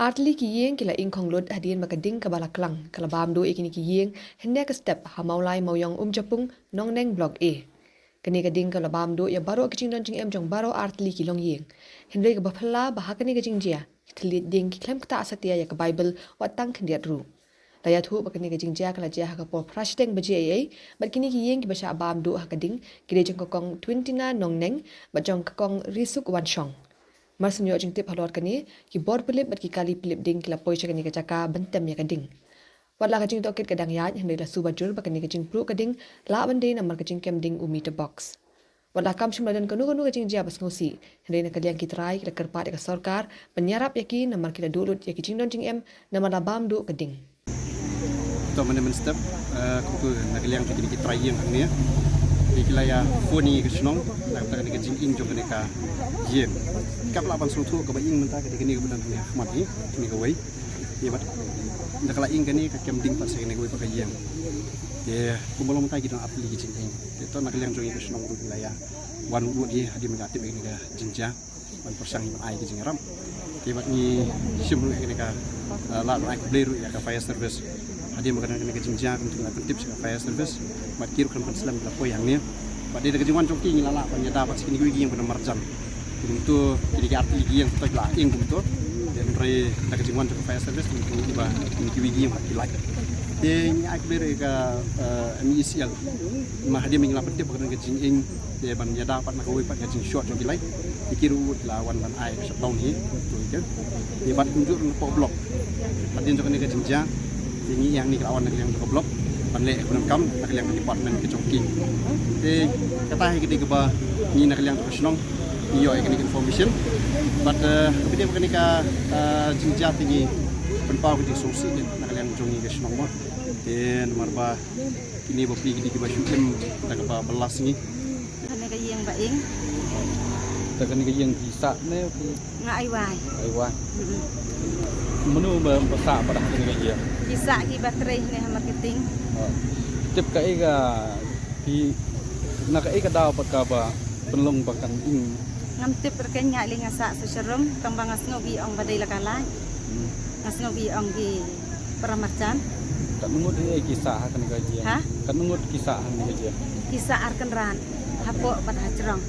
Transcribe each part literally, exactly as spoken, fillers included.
Artylli ki ïing ki la ing khong lut hadien ba ka ding kaba la klang ka la bam duh ïa kine ki ïing hynne ka step ha Mawlai Mawiong Umjapung, Nongneng Block A. Kane ka ding ka la bam duh ïa baroh ki jingdon jingem jong baroh artylli ki longïing. Hynrei kaba phylla ba ha kane ka jingjia ki thylliej ding ki khlem ktah satia ïa ka Baibl wat tang khyndiat ruh. La ïathuh ba kane ka jingjia ka la jia ha ka por phra shiteng baje eiei, bad kine ki ïing kiba shah bam duh ha ka ding ki dei jong ka kong Twintina Nongneng bad jong ka kong Risuk Wanshong. Mar shu ïoh jingtip halor kane, ki bor pylip bad ki kali pylip ding ki la poi sha kane ka jaka ban tem ïa ka ding. Wat la ka jingtohkit ka dang ïaid, hynrei la suba jur ba kane ka jingpluh ka ding lah ban dei namar ka jingkem ding u meter box. Wat la kam shym la don kano kano ka jingjia ba sngewsih, hynrei na ka liang ki trai ki la kyrpad ïa ka sorkar ban ïarap ïa ki namar ki la duh lut ïa ki jingdon jingem namar la bam duh ka ding. To mynne mynstep, eh, kumtu na ka liang jong kine ki trai ïing hangne, ki la ïa phone ïa ka shnong na ka bynta kane ka jinging jong kane ka ïing. Kaba lah ban sngewthuh kaba ing mynta ka dei kane kaba don hangne ha khmat hi, kane kawei. Te bad ynda ka la ing kane ka kem ding pat sha kane kawei pat ka ïing. Te kumba long mynta ki don artylli ki jinging. Te to na ka liang jong ïa ka shnong ruh ki la ïa wan ruh ïa hadien ba la tip ïa kane ka jingjia ban pyrshang ban ai ka jingïarap. Te bad ngi shim ruh ïa kane ka, eh, lad ban ai khublei ruh ïa ka fire service. Hadien ba ka don kane ka jingjia kumtu ngi la pyntip sha ka fire service. Bad ki ruh khlem pynslem ki la poi hangne. Bad dei da ka jingwan jong ki ngi la lah ban ïada bad sha kine kiwei ki ïing ba na marjan. Kumtu kine ki artylli ki ïing to ki la ing kumtu. Hynrei da ka jingwan jong ka fire service kumtu kiba kine kiwei ki ïing ba ki lait. Te ngi ai khublei ruh ïa ka, eh, M E E C L. Namar hadien ba ngi la pyntip ba ka don ka jinging, te ban ïada pat na kawei pat ka jingshort jong ki light. Te ki ruh ki la wan ban ai shutdown hi. Te bad kumjuh ruh napoh block, hadien jong kane ka jingjia, te ngi ïa ngi ki la wan na ka liang jong ka block ban leh ïa ka pyndonkam na ka liang ka department ka jong ki. Te kata hi ka dei kaba ngi na ka liang jong ka shnong ngi ïoh ïa kane ka information. Bad, eh, ka dei ba kane ka, eh, jingjia te ngi pynpaw ka jingsngewsih na ka liang jong ngi ka shnong mo. Te namar ba kine bapli ki dei kiba shu im da kaba bylla sngi. Kane ka ïing ba ing. Te kane ka ïing phi sah ne phi? Nga ai wai. Ai wai. Mm-mm. Mano ba, ba sah bad ha kane ka ïing? Ki sah kiba trei ne ha marketing. Oh. Tip kaei ka phi, na kaei ka daw bad kaba pynlong ba kan ing? Ngam tip rkeiñ, nga lei nga sah sa sharum, tang ba nga sngew ki ong ba dei la ka lait. Hmm. Nga sngew ki ong ki para marjan. Katno ngut hi ki sah ha kane ka ïing? Ha? Katno ngut ki sah ha kane ka ïing? Ki sah ar kynrad, hapoh bad ha jrong.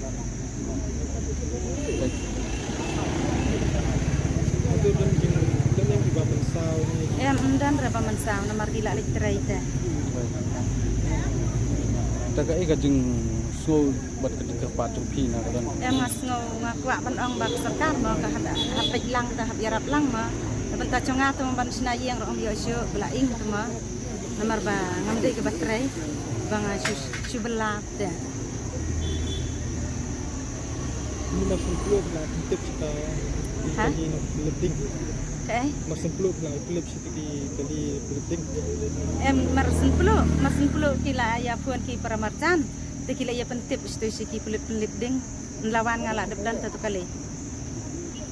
Em, ym don re ba mynsaw namar ki la leit trei te. Te kaei ka jingsngew bad ka jingkyrpad jong phi na ka don? Em, nga sngew, nga kwah ban ong ba ka sorkar mo ka hap, hap peit lang te hap ïarap lang mo. Na bynta jong nga te mo ban shna ïing ruh ym ïoh shuh ba la ing te mo. Namar ba ngam dei kaba trei ba nga shu, shu bylla te. Ni mar sngewthuh ba la pyntip sha ka, ha? Kali na pylip ding. Kaei? Mar sngewthuh ba la pyntip sha ki kali pylip ding. Em, mar sngewthuh, mar sngewthuh ki la ïa phone ki para marjan. Te ki la ïa pyntip sha ki pylip, pylip ding. Nlawan nga la dep don ta tu kali.